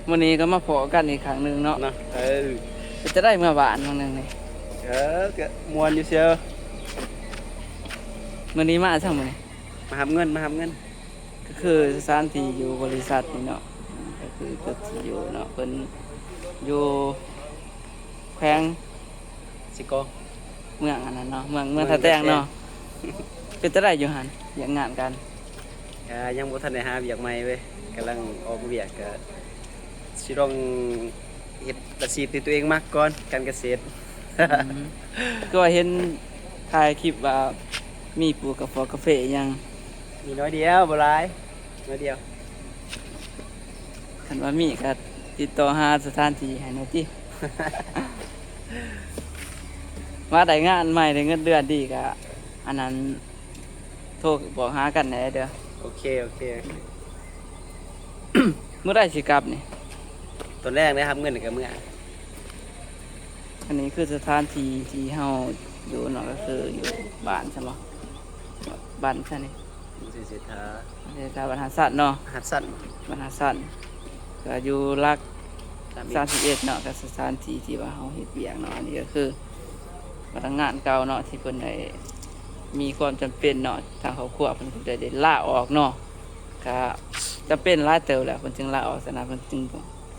ມື້ນີ້ກໍມາພໍ້ກັນອີກຄັ້ງໜຶ່ງເນາະ ເນາະ. ເອີ ເປັນຈັ່ງໃດເມືອບ້ານຫວ່າງໜຶ່ງນີ້? ເອີ ກໍມ່ວນຢູ່ເຊີ. ມື້ນີ້ມາຊັ້ນມື້ນີ້? ມາຮັບເງິນ ມາຮັບເງິນ. ກໍຄືສະຖານທີ່ຢູ່ບໍລິສັດນີ້ເນາະ ກໍຄືຈຸດທີ່ຢູ່ເນາະ ເພິ່ນຢູ່ແຂວງ ເຊກອງ ເມືອງອັນນັ້ນເນາະ ເມືອງ ເມືອງທ່າແຕງເນາະ. ເປັນຈັ່ງໃດຢູ່ຫັ້ນ ວຽກງານການ? ກະຍັງບໍ່ທັນໄດ້ຫາວຽກໃໝ່ເວີຍ ກຳລັງອອກວຽກ ກະຊິລອງເຮັດອາຊີບທີ່ຕົວເອງມັກກ່ອນ ການກະເສດ. ອືມ ຄືວ່າເຫັນຖ່າຍຄລິບວ່າມີປູກກາຟອກກາເຟອີ່ຫຍັງ? ມີໜ້ອຍດຽວ ບໍ່ຫຼາຍ ໜ້ອຍດຽວ. ຄັນວ່າມີກໍຕິດຕໍ່ຫາສະຖານທີ່ໃຫ້ແດ່ຕິ. ວ່າໄດ້ງານໃໝ່ ໄດ້ເງິນເດືອນດີກໍ ອັນນັ້ນ ໂທບອກຫາກັນແດ່ເດີ. ໂອເຄ ໂອເຄ ໂອເຄ. ມື້ໃດຊິກັບນີ້? ຕອນແລງໄດ້ຮັບເງິນກໍເມືອ. ອັນນີ້ຄືສະຖານທີ່ທີ່ເຮົາຢູ່ເນາະ ກໍຄືຢູ່ບ້ານຊັ້ນບໍ? ບ້ານຊັ້ນນີ້ ເສດຖາ ເສດຖາ ບ້ານຫາດຊັນເນາະ ຫາດຊັນ ບ້ານຫາດຊັນ ກໍຢູ່ຫຼັກສາມສິບເອັດ ສາມສິບເອັດເນາະ. ກໍສະຖານທີ່ທີ່ວ່າເຮົາເຮັດວຽກເນາະ ອັນນີ້ກໍຄືພະນັກງານເກົ່າເນາະ ທີ່ເພິ່ນໄດ້ມີຄວາມຈຳເປັນເນາະ ທາງຄອບຄົວເພິ່ນກໍໄດ້ ໄດ້ລາອອກເນາະ. ກະຈຳເປັນຫຼາຍເຕີບແຫຼະ ເພິ່ນຈຶ່ງລາອອກ ສະນັ້ນເພິ່ນຈຶ່ງ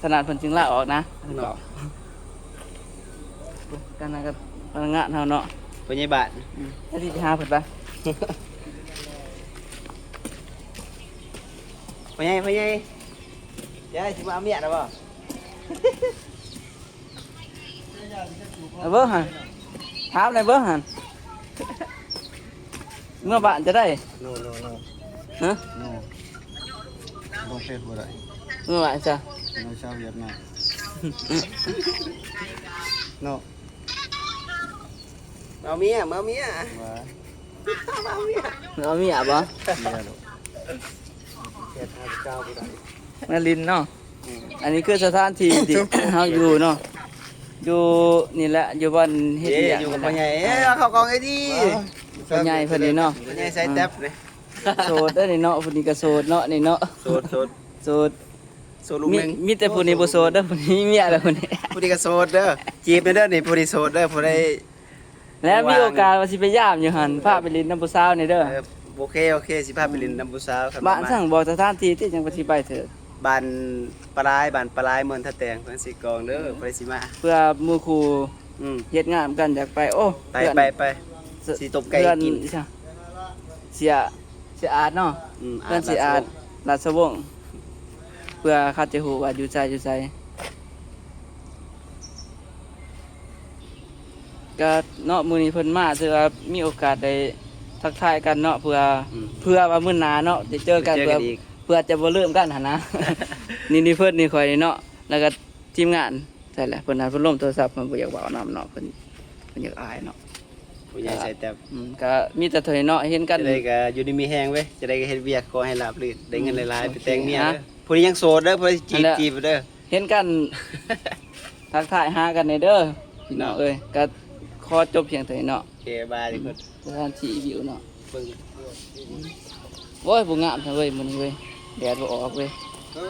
ສະນັ້ນເພິ່ນຈຶ່ງລາອອກນະ ເນາະ. ກັນນະ ກັບພະນັກງານເຮົາເນາະ ພະຍາບານ. ອືມ ໄປຊິໄປຫາເພິ່ນໄປ. ພໍ່ໃຫຍ່ ພໍ່ໃຫຍ່ ຍາຍຊິມາເອົາເມຍແລ້ວບໍ່? ເອົາເບິ່ງຫັ້ນ ຖາມແດ່ເບິ່ງຫັ້ນ ເມືອບ້ານຈະໄດ້? ໂນ ໂນ ໂນ ຮະ? ໂນ ລົງເຟສບໍ່ໄດ້ ເມືອບ້ານຊະ ໂນ ຊາວຫວຽດນາມ ໂນ ມາເອົາເມຍ ມາເອົາເມຍ ວ່າ ມາເອົາເມຍ ເອົາເມຍບໍ່? ເມຍໂລດ ເຮັດໃຫ້ເຈົ້າບໍ່ໄດ້ ມາຫຼິ້ນເນາະ. ອືມ ອັນນີ້ຄືສະຖານທີ່ທີ່ເຮົາຢູ່ເນາະ ຢູ່ນີ້ແຫຼະ ຢູ່ບ່ອນເຮັດວຽກ ຢູ່ກັບພໍ່ໃຫຍ່ ເອີ ເຂົ້າກ້ອງໄອ້ດີ ພໍ່ໃຫຍ່ເພິ່ນນີ້ເນາະ ພໍ່ໃຫຍ່ໃສ່ແຕັບນີ້ ໂສດເດີນີ້ເນາະ ຜູ້ນີ້ກໍໂສດເນາະ ນີ້ເນາະ ໂສດ ໂສດ ໂສດ ໂສດລູກໜຶ່ງ ມີແຕ່ຜູ້ນີ້ບໍ່ໂສດເດີ ຜູ້ນີ້ມີເມຍແລ້ວຜູ້ນີ້ ຜູ້ນີ້ກໍໂສດເດີ ຈີບແດ່ເດີນີ້ ຜູ້ນີ້ໂສດເດີ ຜູ້ໃດ ແລ້ວມີໂອກາດວ່າຊິໄປຢາມຢູ່ຫັ້ນ ພາໄປຫຼິ້ນນຳຜູ້ສາວນີ້ເດີ ເອີ ໂອເຄ ໂອເຄ ຊິພາໄປຫຼິ້ນນຳຜູ້ສາວ ຄັນ ບ້ານ ວ່າ ຊັ້ນ ບອກສະຖານທີ່ຕິ ຈັ່ງວ່າຊິໄປເທີ ບ້ານປາລາຍ ບ້ານປາລາຍ ເມືອງທ່າແຕງ ແຂວງເຊກອງເດີ ອືມ ໃຜຊິມາ ເພື່ອໝູ່ຄູ່ ອືມ ເຮັດງານນຳກັນ ຢາກໄປ ໂອ້ ໄປ ເພື່ອນ ໄປ ໄປ ສ- ຊິຕົ້ມໄກ່ກິນ ເພື່ອນ ເສຍ ເສຍອາດເນາະ ອືມ ເພື່ອນເສຍອາດ ອາດ ລາດຊະວົງ ລາດຊະວົງ ເພື່ອເຂົາຈະຮູ້ວ່າຢູ່ໃສ ຢູ່ໃສ. ກະເນາະ ມື້ນີ້ເພິ່ນມາ ຖືວ່າມີໂອກາດໄດ້ທັກທາຍກັນເນາະ ເພື່ອ ອືມ ເພື່ອວ່າມື້ໜ້າເນາະ ໄດ້ເຈີກັນ ໄດ້ເຈີກັນອີກ ເພື່ອ ເພື່ອຈະບໍ່ລືມກັນຫັ້ນນະ ນີ້ ນີ້ເພິ່ນ ນີ້ຂ້ອຍນີ້ເນາະ ແລ້ວກະທີມງານ ໃສ່ແຫຼະ ເພິ່ນ ເພິ່ນລົມໂທລະສັບ ເພິ່ນບໍ່ຢາກເວົ້ານຳເນາະ ເພິ່ນ ເພິ່ນຢາກອາຍເນາະ ຜູ້ໃຫຍ່ໃສ່ແຕັບ ອືມ ກະມີແຕ່ເທົ່ານີ້ເນາະ ເຫັນກັນ ຈັ່ງໃດກະຢູ່ດີມີແຮງເວີຍ ຈັ່ງໃດກະເຮັດວຽກ ຂໍໃຫ້ລາບລື່ນ ໄດ້ເງິນ ອືມ ຫຼາຍໆ ໂອເຄ ໄປແຕ່ງເມຍ ນະ ເດີ ຜູ້ນີ້ຍັງໂສດເດີ ຜູ້ໃດຈີບ ຫັ້ນແຫຼະ ຈີບເດີ. ເຫັນກັນ ທັກທາຍຫາກັນແດ່ເດີພີ່ນ້ອງເອີຍ ກະຂໍຈົບພຽງເທົ່ານີ້ເນາະ ໂອເຄ ບາຍທຸກຄົນ ສະຖານທີ່ວິວເນາະ ເບິ່ງ ໂອ້ຍ ບໍ່ງາມແທ້ເວີຍ ມື້ນີ້ເວີຍ ແດດບໍ່ອອກເວີຍ ເອີ